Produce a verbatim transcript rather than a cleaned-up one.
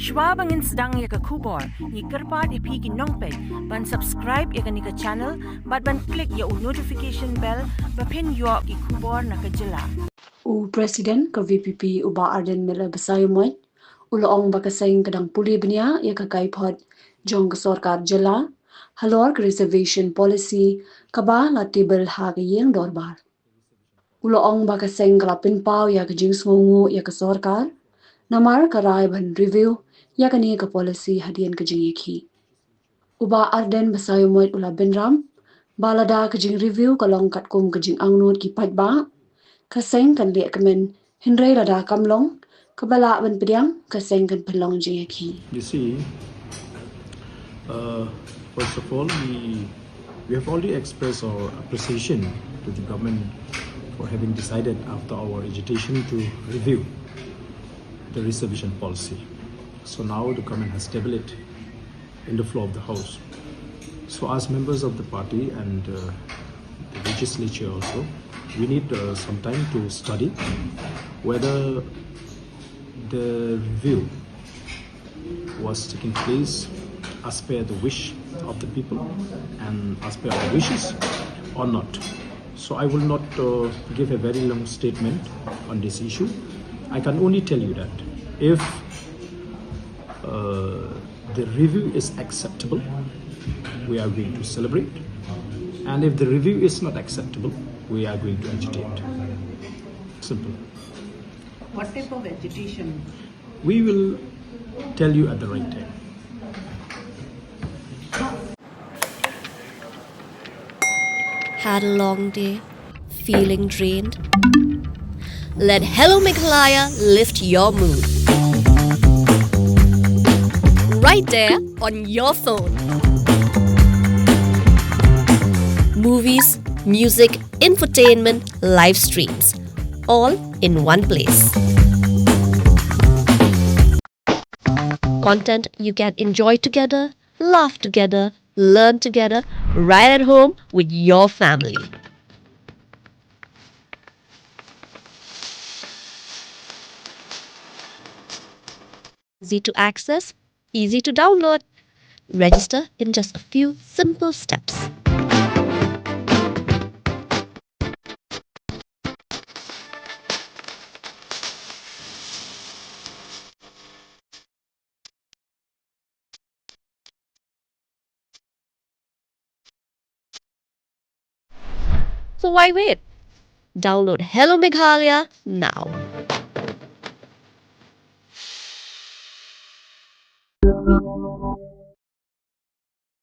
Shwa ba ngin sdang ïa ka khubor, ngi kyrpad ïa phi ki nongpeit ban subscribe ïa kane ka channel bad ban click ïa u notification bell ba phin ïoh ki khubor na ka jylla. U President ka V P P u Bah Ardent Miller Basaiawmoit u la ong ba ka seng ka dang pule bniah ïa ka kaiphod jong ka sorkar jylla halor ka reservation policy kaba la table ha ka ïing dorbar. U la ong ba ka seng ka la pynpaw ïa ka jingsngewnguh ïa ka sorkar namar ka rai ban review ïa kane ka policy hadien ka jingïakhih. U Bah Ardent Basaiawmoit u la bynrap ba lada ka jingreview ka long katkum ka jingangnud ki paidbah, ka seng kan leh kmen, hynrei lada kam long, kaba lah ban pdiang, ka seng kan pynlong jingïakhih. You see, uh, first of all, we, we have already expressed our appreciation to the government for having decided, after our agitation, to review the reservation policy. So now the government has tabled it in the floor of the House. So as members of the party and, uh, the legislature also, we need, uh, some time to study whether the review was taking place as per the wish of the people and as per our wishes or not. So I will not, uh, give a very long statement on this issue. I can only tell you that if, uh, the review is acceptable, we are going to celebrate. And if the review is not acceptable, we are going to agitate. Simple. What type of agitation? We will tell you at the right time. Had a long day? Feeling drained? Let Hello Meghalaya lift your mood. Right there on your phone. Movies, music, infotainment, live streams, all in one place. Content you can enjoy together, laugh together, learn together, right at home with your family. Easy to access, easy to download. Register in just a few simple steps. So why wait? Download Hello Meghalaya now.